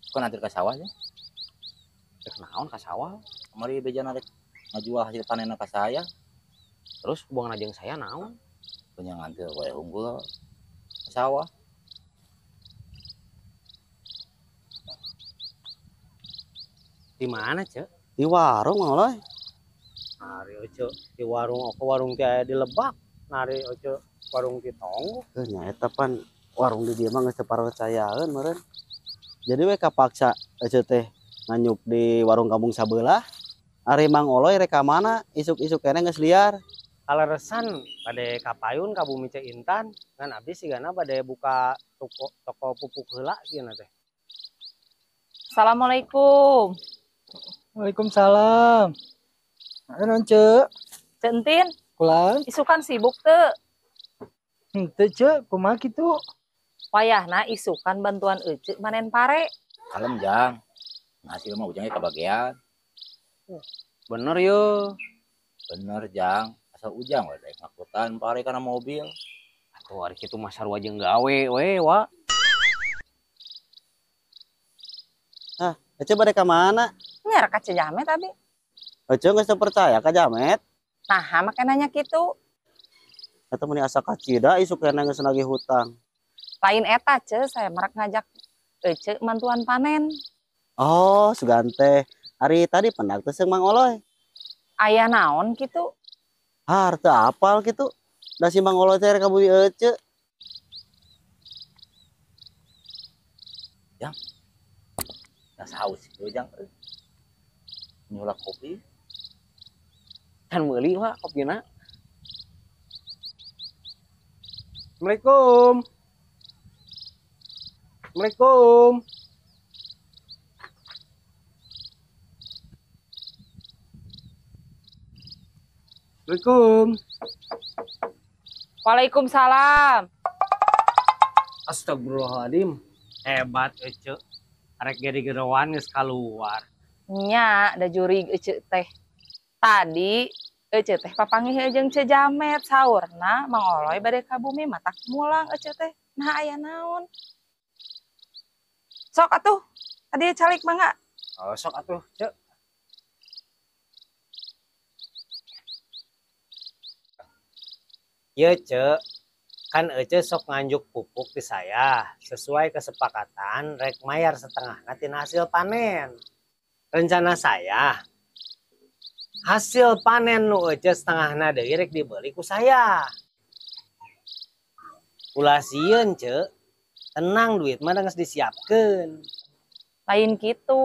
Kok nanti ke sawah ya? Rek naon ka sawah? Kamari bejana rek ngajual hasil panen ka saya. Terus hubungan jeung saya naon? Punya ngantil we unggul ke sawah. Di mana, Cek? Di warung Mang Oloy. Nari Oce di warung oke warung teh aya di Lebak. Nari Oce warung di Tonggo. Heuh nya eta pan warung di dieu mah geus teu parpercayaeun meureun. Jadi we kapaksa Ece teh nganyuk di warung kampung sabelah. Ari Mang Oloy rek ka mana isuk-isuk keneh geus liar. Kaleresan bade kapayun ka bumi Ceu Intan ngan abdi sigana bade buka toko pupuk heula sieuna teh. Assalamualaikum. Waalaikumsalam. Ayo non, Ceu. Ceu Entin. Kulan. Isukan sibuk teu? Henteu, Ceu, kumaha kitu? Wayahna isukan bantuan Ece manen pare. Kalem, Jang. Hasil mah ujangnya kebagian. Bener yo. Bener, Jang. Asal ujang we daek ngakutan pare kana mobil. Atuh ari kitu mah sarua jeung gawe we, wa. Hah, Ece bade ka mana? Nya rek ka Ceu Jamet abi. Ece geus teu percaya ka Jamet. Nah, make nanya kitu. Eta meni asa kacida isuk keneh geus nagih hutang. Lain eta, Ceu, saya merek ngajak Ece mantuan panen. Oh, sugan teh. Ari tadi pendak teh seung Mang Oloy. Aya naon kitu? Har teu apal kitu. Da si Mang Oloy teh rek ka bumi Ece. Jang. Da saus ieu, Jang. Nyulak kopi. Kan meuli, Pak, kopina. Assalamualaikum. Assalamualaikum. Assalamualaikum. Waalaikumsalam. Astagfirullahaladzim. Hebat Ece. Arek jadi gerowan geus kaluar. Nya, da jurig Ece teh. Tadi Ece teh papanggih jeung Ceu Jamet saurna Mang Oloy bade ka bumi matak mulang Ece teh. Nah aya naon? Sok atuh. Tadi calik mangga. Oh, sok atuh, Ceu. Ye, Ceu. Kan Ece sok nganjuk pupuk di saya sesuai kesepakatan rek mayar setengah nanti hasil panen. Rencana saya hasil panen nu Ece setengahna deui rek dibeli ku saya. Ulah sieun, Ceu. Tenang duit mah geus disiapkeun. Lain kitu.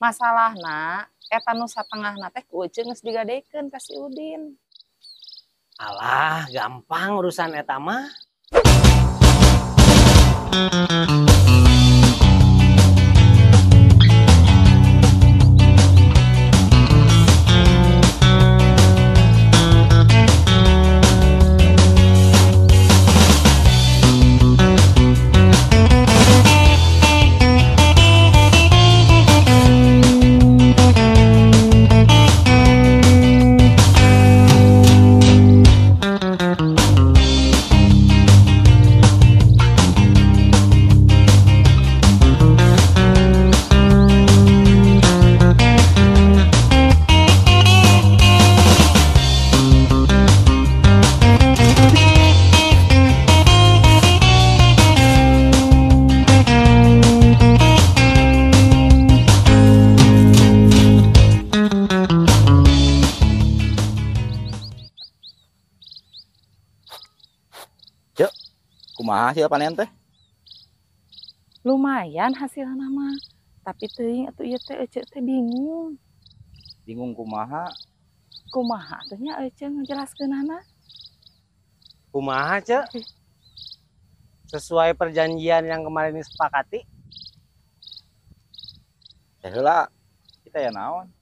Masalahna eta nu satengahna teh ku Ece geus digadekeun ka si Udin. Alah, gampang urusan eta mah. Kumaha hasil panen teh? Lumayan hasilna mah, tapi teuing atuh ieu teh Ece teh bingung. Bingung kumaha? Kumaha atuh nya Ece ngajelaskeunana? Kumaha, Ceu? Sesuai perjanjian yang kemarin disepakati? Teh heula, kita ya naon?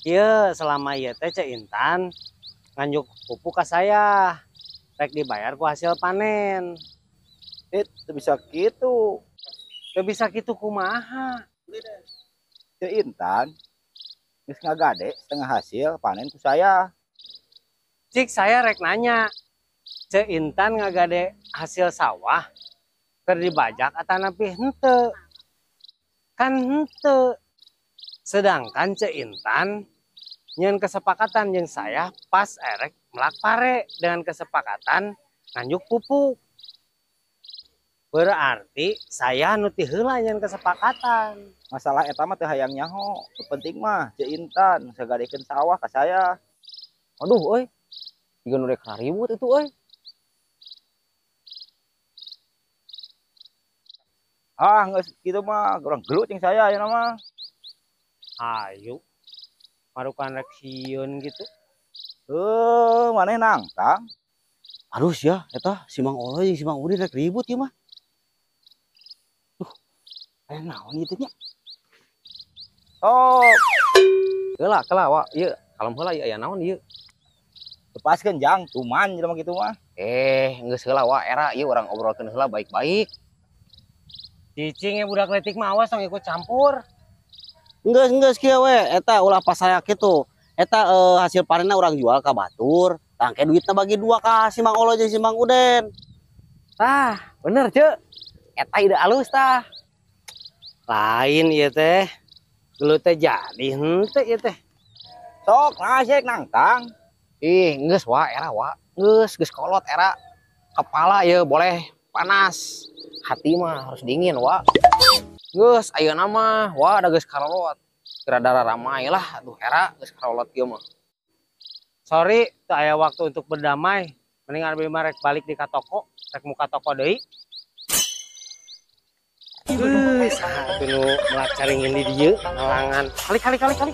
Ieu selama ieu teh Ceu Intan nganjuk pupuk ka saya. Rek dibayar ku hasil panen. Teu bisa kitu. Teu bisa kitu kumaha? Ceu Intan geus ngagade setengah hasil panen ku saya. Cik, saya rek nanya. Ceu Intan ngagade hasil sawah keur dibajak atanapi henteu? Kan henteu. Sedangkan Ceu Intan nyeun kesepakatan jeung saya pas erek melak pare dengan kesepakatan nganjuk pupuk. Berarti saya nu ti heula nyeun kesepakatan. Masalah eta mah teu hayang nyaho. Nu penting mah Ceu Intan sagadekeun sawah ka saya. Aduh euy. Jiga nu rek ribut itu euy. Ah, geus kitu mah urang gelut jeung saya ayeuna mah. Ayo. Marukan rek sieun gitu. Maneh nangtang. Aduh sia, eta si Mang Oloy jeung si Mang Udin rek ribut ieu mah. Duh, aya naon ieu teh nya? Oh. Heula, kela wa, ieu kalem heula ieu aya naon ieu? Lepaskeun jang, tuman jelema kitu mah. Geus heula wa era ieu urang obrolkeun heula baik-baik. Cicing ya budak letik mah awas tong ikut campur. Geus geus kieu we, eta ulah pasaya kitu. Eta hasil panenna urang jual ka batur. Tangke duitna bagi dua ka si Mang Oloy jeung si Mang Uden. Tah, bener Ceu. Eta ide alus tah. Lain ieu teh. Gelut teh jadi henteu ieu teh. Sok ngasek nangtang. Ih, geus wa era wa. Geus, geus kolot era. Kepala ieu boleh panas. Hati mah harus dingin wa. Geus ayeuna mah wa da geus karolot. Rada ramai lah aduh era geus karolot ieu mah. Sorry, teu aya waktu untuk berdamai. Mending abi mah rek balik di ka toko, rek muka toko deui. Saha atuh nu melak caringin di dieu ngalangan. Kali kali kali kali.